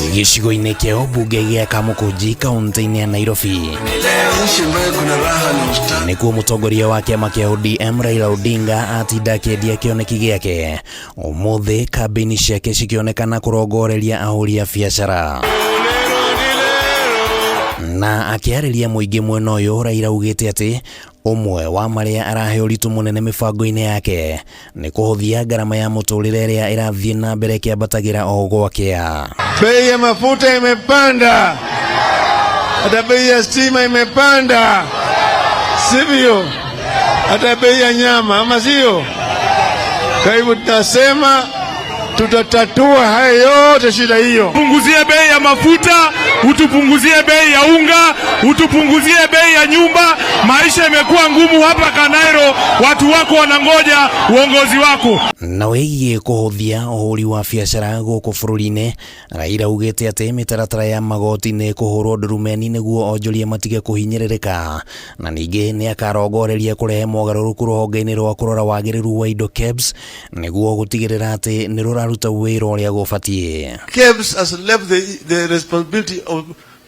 Gĩcigo-inĩ kĩa ũmbunge gĩa Kamũkũnji kaunti-inĩ ya Nairobi Nchi ambayo kuna raha na ustawi. Nĩkuo mũtongoria wa kĩama kĩa ODM Raila Odinga atinda akĩendia kĩoneki gĩake. Ũmũthĩ kambĩini ciake cikĩonekana kũrongoreria ahũri a biacara. Na akĩarĩria mũingĩ mwena ũyũ, Raila augĩte atĩ ũmwe wa marĩa arahe ũritũ mũnene mĩbango-inĩ yake nĩ kũhũthia ngarama ya mũtũrĩre ĩrĩa ĩrathiĩ na mbere ĩkĩambatagĩra o gwakĩa. Bei ya mafuta imepanda, hata bei ya stima imepanda, sivyo? Hata bei ya nyama, ama sio? Kwa hivyo tunasema tutatatua haya yote shida hiyo. Punguzie bei ya mafuta, utupunguzie bei ya unga, utupunguzie bei ya nyumba. Maisha imekuwa ngumu hapa Kanairo, watu wako wanangoja uongozi wako. Na wĩgiĩ kũhũthia ũhũri wa biacara gũkũ bũrũri-inĩ, Raila augĩte atĩ mĩtaratara ya magoti nĩ ĩkũhũrwo ndurumeni nĩguo onjoria matige kũhinyĩrĩrĩka, na ningĩ nĩ akarongoreria kũrehe mogarũrũku rũhonge-inĩ rwa kũrora wagĩrĩru wa indo KEBS nĩguo gũtigĩrĩra atĩ nĩ rũraruta wĩra ũrĩa gũbatiĩ. KEBS has left the responsibility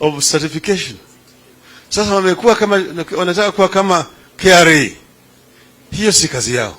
of certification. Sasa wamekuwa kama wanataka kuwa kama KRA. Hiyo si kazi yao.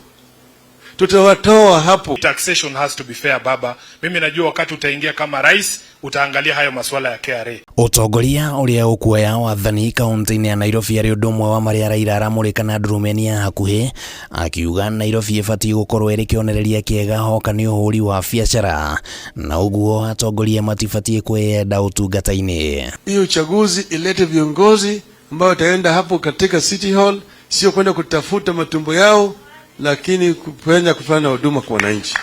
Tutawatoa hapo. Taxation has to be fair, baba. Mimi najua wakati utaingia kama rais utaangalia hayo masuala ya KRA. Ũtongoria ũrĩa ũkuoya wathani kaunti-inĩ ya Nairobi arĩ ũndũ ũmwe wa marĩa Raila aramũrĩka na ndurumeni ya hakuhĩ, akiuga Nairobi ĩbatiĩ gũkorwo ĩrĩ kĩonereria kĩega hoka nĩ ũhũri wa biacara, na ũguo atongoria matibatiĩ kwĩyenda ũtungata-inĩ. Hiyo uchaguzi ilete viongozi ambao wataenda hapo katika City Hall, sio kwenda kutafuta matumbo yao, lakini kwenda kufanya huduma kwa wananchi.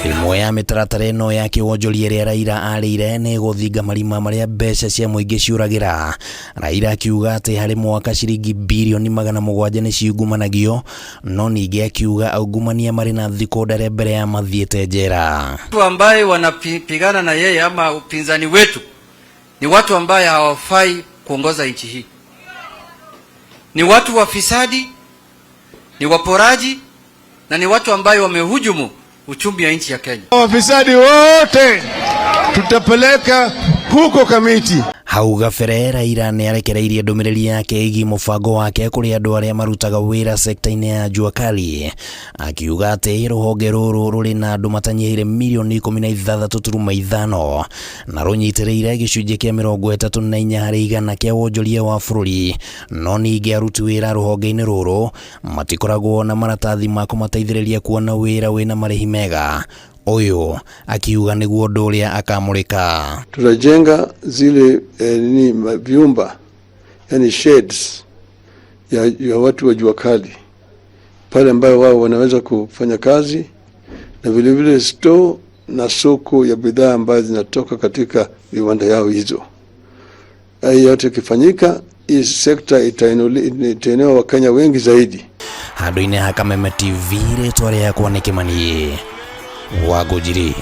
Ĩmwe ya mĩtaratara ĩno ya kĩwonjoria ĩrĩa Raila arĩire nĩ gũthinga marima marĩa mbeca cia mũingĩ ciũragĩra. Raila akiuga atĩ harĩ mwaka ciringi birioni 700 nĩ ciungumanagio, no ningĩ akiuga aungumania marĩ na thikũ ndare mbere ya mathiĩte njera. Watu ambaye wanapigana na yeye ama upinzani wetu ni watu ambaye hawafai kuongoza nchi hii. Ni watu wafisadi, ni waporaji na ni watu ambaye wamehujumu uchumi wa nchi ya Kenya. Wafisadi wote tutapeleka huko Kamiti. Hau gabere Raila nĩ arekereirie ndũmĩrĩri yake ĩgiĩ mũbango wake kũrĩ andũ arĩa marutaga wĩra sekta-inĩ ya jua kali, akiuga atĩ rũhonge rũrũ rũrĩ na andũ matanyihĩire mirioni 16.5 na rũnyitĩrĩire gĩcunjĩ kĩa 34% kĩa wonjoria wa bũrũri, no ningĩ aruti wĩra rũhonge-inĩ rũrũ matikoragwo na maratathi ma kũmateithĩrĩria kuona wĩra wĩna marĩhi mega. Ũyũ akiuga nĩguo ũndũ ũrĩa akamũrĩka. Tutajenga zile nini vyumba, yani sheds ya watu wa jua kali pale ambayo wao wanaweza kufanya kazi, na vile vile store na soko ya bidhaa ambazo zinatoka katika viwanda yao hizo. Hayo yote ikifanyika, hii sekta itainua Wakenya wengi zaidi. Handũ-inĩ ha Kameme TV, rĩtwa rĩakwa nĩ Kĩmani Wangũnjiri.